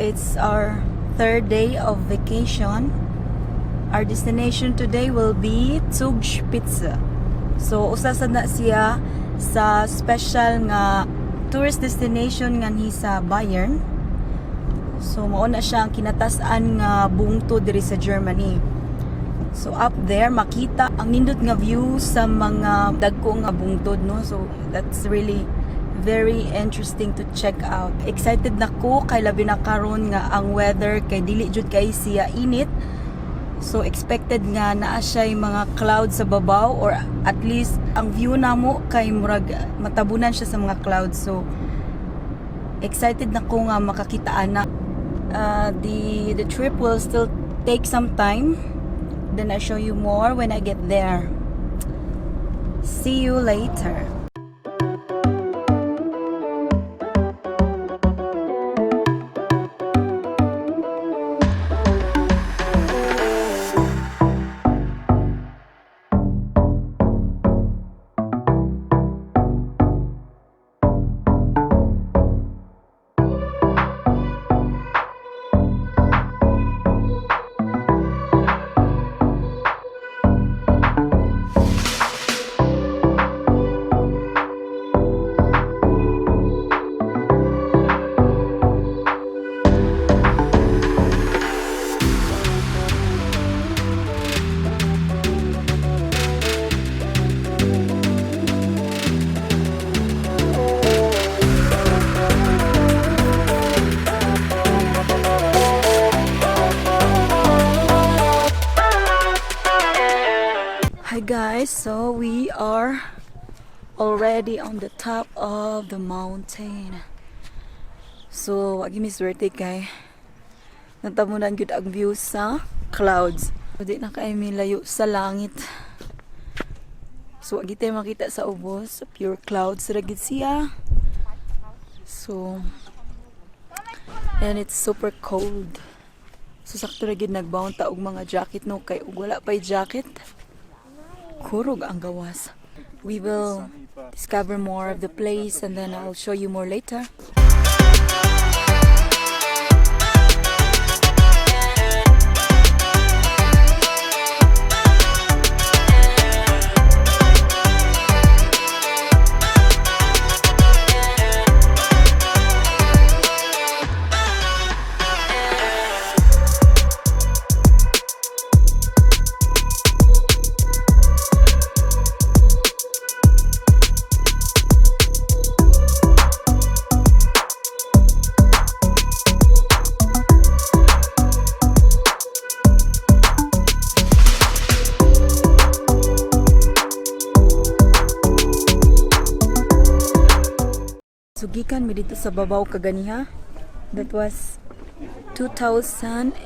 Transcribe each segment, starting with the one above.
It's our third day of vacation. Our destination today will be Zugspitze. So usa sad na siya sa special nga tourist destination nganhi sa Bayern. So mao na siya ang kinatas-an nga bungtod diri sa Germany. So up there makita ang nindot nga view sa mga dagko nga bungtod, no. So that's really very interesting to check out. Excited na ko kay labi na karon nga ang weather kay dili jud kay siya init. So expected nga naa siya mga clouds sa babaw or at least ang view namo kay murag matabunan siya sa mga clouds. So excited na ko nga makakita ana. The trip will still take some time. Then I show you more when I get there. See you later. Hi guys, so we are already on the top of the mountain. So, wa mi swerte kay natabunan gyud ang view sa clouds. So, di na kay mi layo sa langit. So, wa gyud tayo makita sa ubos, pure clouds ra gyud siya. So, and it's super cold. So, sakto ra gyud nagbaon ta og mga jacket, no, kay ug wala pa'y jacket, kurog ang gawas. We will discover more of the place and then I'll show you more later. So gikan mi didto sa babaw kaganiha. That was 2,900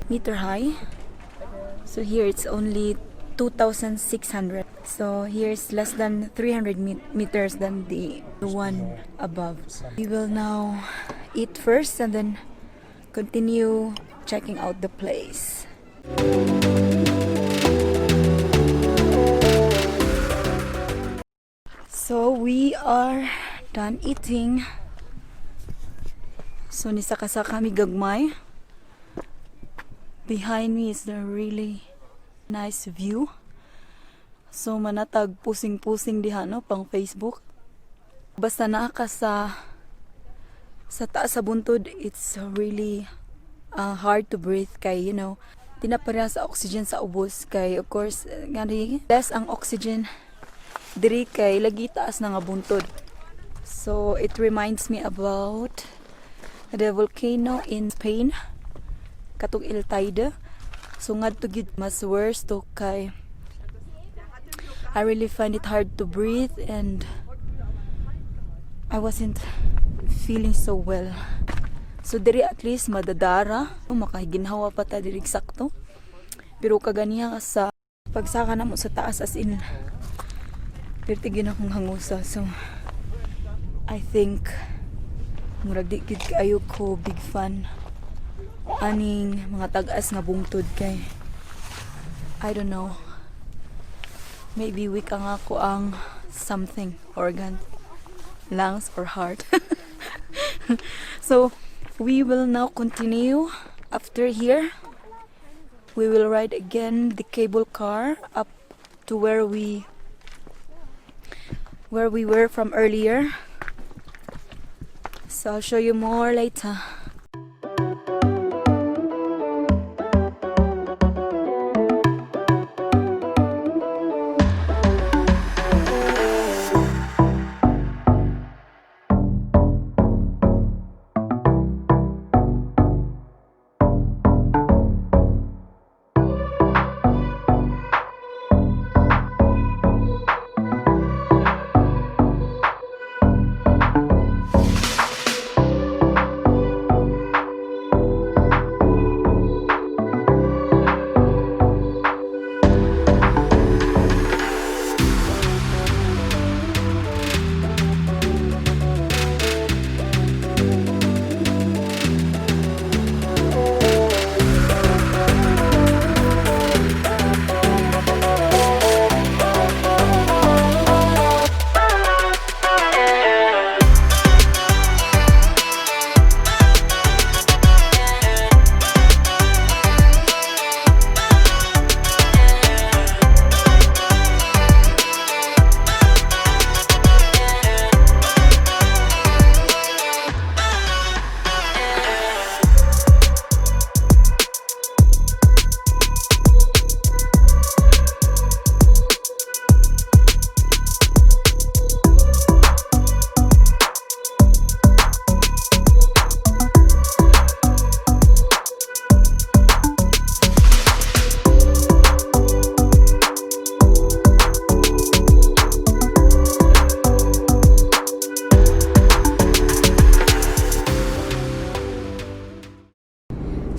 meter high. So here it's only 2,600. So here's less than 300 meters than the one above. We will now eat first and then continue checking out the place. So we are done eating. So nisaka-saka mi gagmay. Behind me is the really nice view. So manatag pusing-pusing diha, no, pang Facebook. Basta naa ka sa taas sa buntod, it's really hard to breathe kay di na pareha sa oxygen sa ubos kay of course ngani less ang oxygen diri kay lagi taas na nga buntod. So it reminds me about the volcano in Spain, katong El Teide. So ngadto gyud mas worse to kay I really find it hard to breathe and I wasn't feeling so well. So diri at least madadara, makaginhawa pa ta diri sakto. Pero kaganiha sa pagsaka namo sa taas, as in perti gyud akong hangusa. So I think murag di gid kaayo ko big fan aning mga tag-as nga bungtod kay I don't know, maybe weak ang ako ang something organ, lungs or heart. So We will now continue after here. We will ride again the cable car up to where we were from earlier. So I'll show you more later.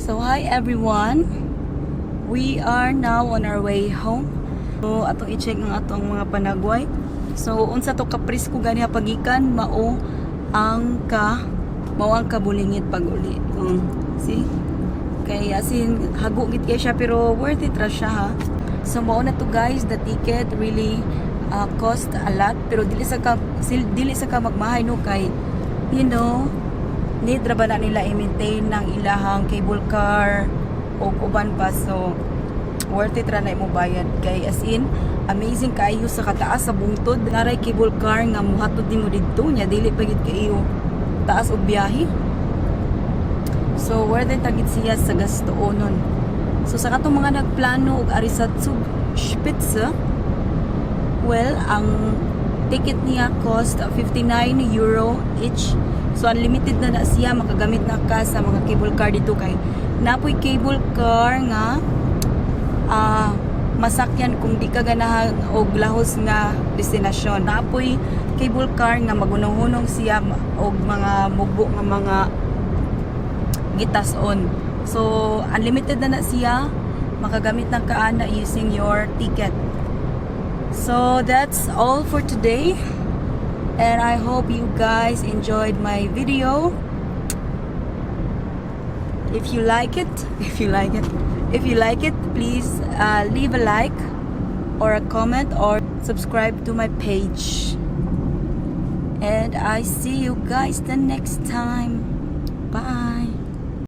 So hi, everyone. We are now on our way home. So atong i-check ang atong mga panagway. So unsa to kapresko gani pagikan, mao ang kabulingit pag uli. See? Kay as in hago gid kay siya, pero worth it ra siya ha. So mao na to, guys, the ticket really cost a lot, pero dili sa ka magmahay, no, kay need ra ba na nila i-maintain ng ilahang cable car o uban pa. So worth it ra na imo bayad kay as in amazing kaayo sa kataas sa bungtod. Naray cable car nga muhatod nimo didto nya dili pa gid kaayo taas og biyahe. So worth it ra gid siya sa gastoonon. So sa katong mga nagplano og ari sa Zugspitze, well, ang ticket niya cost €59 each. So unlimited na na siya, makagamit na ka sa mga cable car dito kay napoy cable car nga masakyan kung di ka ganahan og lahos nga destinasyon. Napoy cable car nga magunong-hunong siya og mga mugbo nga mga gitas-on. So unlimited na na siya, makagamit na ka ana using your ticket. So that's all for today. And I hope you guys enjoyed my video. If you like it, if you like it, if you like it, please leave a like or a comment or subscribe to my page. And I see you guys the next time. Bye.